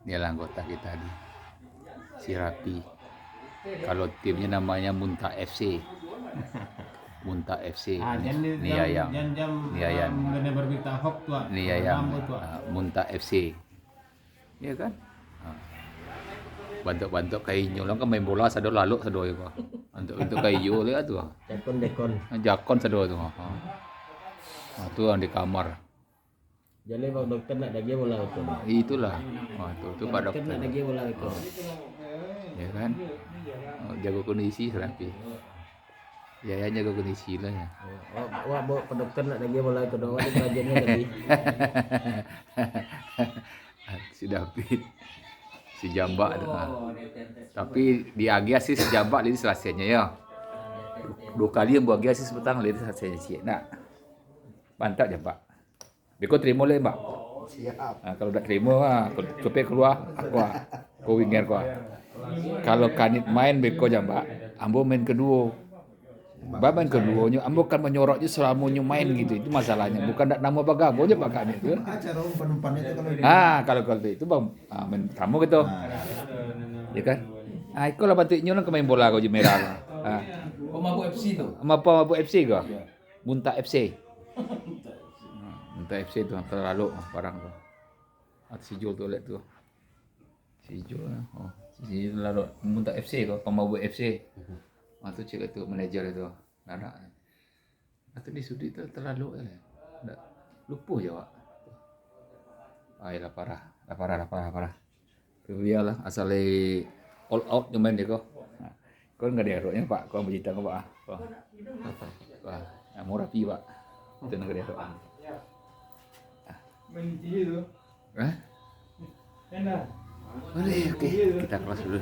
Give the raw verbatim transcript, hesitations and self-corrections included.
Inilah anggota kita ni, si Rapi. Kalau timnya namanya Munta F C. Munta F C. Ah, jan, ni jan, ayam. Jan, jan, ni ayam. Ah, mengenai berita hoax tu, ah. Ni ayam. Malam tu, ah. Ah, Munta F C. Ya kan? Ah. Bantuak-bantuak ka inyo lah, kan main bola sado lalok sado ko. Bantuak-bantuak ka iyo lah tu, ah. Jakon, jakon. Ah, jakon sado tu, ah. Ah, tu yang di kamar. Jaleh, Pak Dokter, nak dagiah bola itu. Itulah. Oh, tu, tu Pak Dokter. Nak dagiah bola itu. Oh. Ya kan? Oh, jago kondisi, Serapi. Ya, ya, jago kondisi lah ya. Wak, wak bawa Pak Dokter nak dagiah bola itu doang, itu kajiannya tadi. Si David. Si Jambak tu, ah. Tapi diagiah si, si Jambak lagi selasainyo ya. Duo kali ambo agiah si sapatang lagi selasainyo ciek. Nah. Mantap Jambak. Beko tarimo lai, Mbak. Siap. Ah, kalau dak tarimo, ah, ko-, kopek kalua, aku, ah, ko winger ko, ah. Kalau Kanit main beko Jambak, ambo main kaduo. Ba main kaduonyo, ambo kan manyoroknyo salamonyo main gitu. Itu masalahnyo. Bukan dak namo bagago je Pak Kanit tu. Ah, kalau, kalau itu, Bang, ah, main samo gitu. Ah. Ya kan? Ah, iko lah bantuaknyo lah ka main bola ko je merah ko. Ah. Pemabuk F C tu. Apa Mabuk F C ko? Iya. Munta F C. Munta F C tu, talalu barang tu. Ah, si Jul tu, lihat tu. Si Jul, oh, si Jul talalu. Munta F C tu, Pemabuk F C. Ah, tu cek tu, manajer tu. Anak. Ah, tu di sudut tu talalu lah. Dak, lupo je awak. Ai, lah parah, lah parah, lah parah, lah parah. Bialah, asal lai all out nyo main dek ko. Ha. Ko ndak diaroknyo, Pak. Ko bajitang ko, Pak. Ko. Wah, murah pi, Pak. Itu ndak diarok. Main T V tu. Hah? Boleh, oke. Kita kelas dulu.